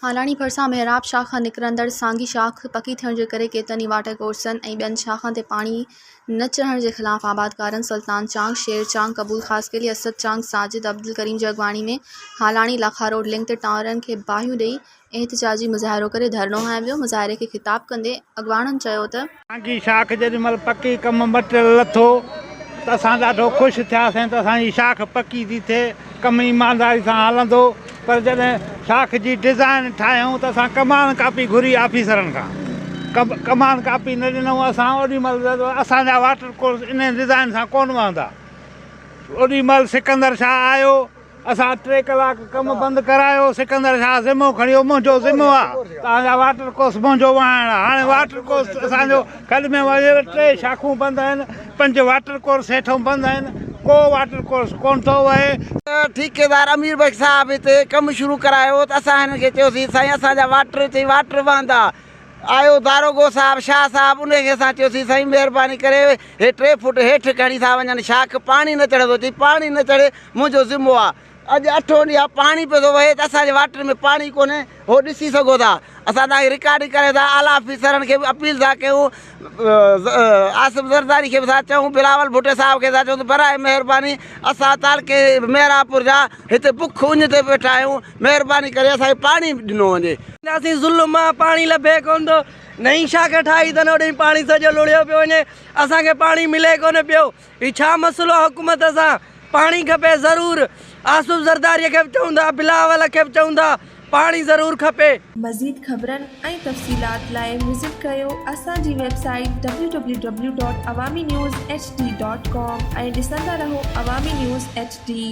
هالاڻي ڀرسان محراب شاخ کان نڪرندڙ سانگي شاخ پڪي ٿيڻ جي ڪري ڪيترن ئي واٽر ڪورسن ۽ ٻين شاخن تي پاڻي نه چڙهڻ جي خلاف آبادگارن سلطان چانگ، شير چانگ، قبول خاصخيلي، اسد چانگ، ساجد عبدالڪريم جي اڳواڻي ۾ هالاڻي لاکا روڊ لنڪ تي ٽانورن کي باهيون ڏئي احتجاجي مظاهرو ڪري ڌرڻو هنيو ويو، مظاهري کي خطاب ڪندي اڳواڻن چيو ته. سانگي شاخ جيڏي مهل پڪي ڪم مٽيل لٿو ته اسان ڏاڍو خوش ٿياسين ته اسان جي شاخ پڪي ٿي ٿئي. ڪم ايمانداري سان هلندو پر جڏهن شاخ جي ڊزائين ٺاهيائون ته اسان ڪمان ڪاپي گهري آفيسرن کان ڪمان ڪاپي نه ڏنائون اسان اوڏي مهل اسان جا واٽر ڪورس انهي ڊزائين سان ڪونه وهندا اوڏي مهل سڪندر شاهه آيو اسان ٽي ڪلاڪ ڪم بند ڪرايو سڪندر شاهه ذمو کڻي ويو منهنجو ذمو آ توهان جا واٽر ڪورس منهنجو وهائڻ آ هاڻي واٽر ڪورس اسان جو کڏ ۾ وڃي ٽي شاخون بند آهن پنج واٽر ڪورس هيٺئون بند آهن، ڪو واٽر ڪورس ڪونه ٿو وهي. ٺيڪيدار امير بخش صاحب هتي ڪم شروع ڪرايو ته اسان هنن کي چيوسين سائين اسان جا واٽر چئي واٽر وهندا آيو داروغو صاحب شاهه صاحب انهي کي اسان چيوسين سائين مهرباني ڪري هي ٽي فوٽ هيٺ کڻي ٿا وڃن شاخ پاڻي نه چڙهندو چئي پاڻي نه چڙهي منهنجو ذمو آ اڄ اٺون ڏينهن آ پاڻي پيو ٿو وهي ته اسان جي واٽر ۾ پاڻي ڪونهي هو ڏسي سگهو ٿا اسان توهان کي رڪارڊنگ ڪري ٿا اعليٰ آفيسرن کي به اپيل ٿا ڪيون آصف زرداري کي به ٿا چئون بلاول ڀٽي صاحب کي ٿا چئون ته براء مهرباني اسان تعلقي مهراپور جا هتي بک اڃ تي ويٺا آهيون مهرباني ڪري اسان کي پاڻي ڏنو وڃي. اسين ظلم آ پاڻي لڀي ڪونه ٿو نئين شاخ ٺاهي اٿن اوڏي پاڻي سڄو لڙهيو پيو وڃي اسان کي پاڻي ملي ڪونه پيو هي ڇا مسئلو آ حڪومت سان پاڻي کپي ضرور آصف زرداري کي به چئون ٿا بلاول کي به چئون ٿا پاڻي ضرور کپي. مزيد خبرن ۽ تفصيلات لاء وزٽ ڪريو اسان جي website W W W dot Awami news H D dot com ۽ ڏسندا رهو عوامي نيوز ايڇ ڊي.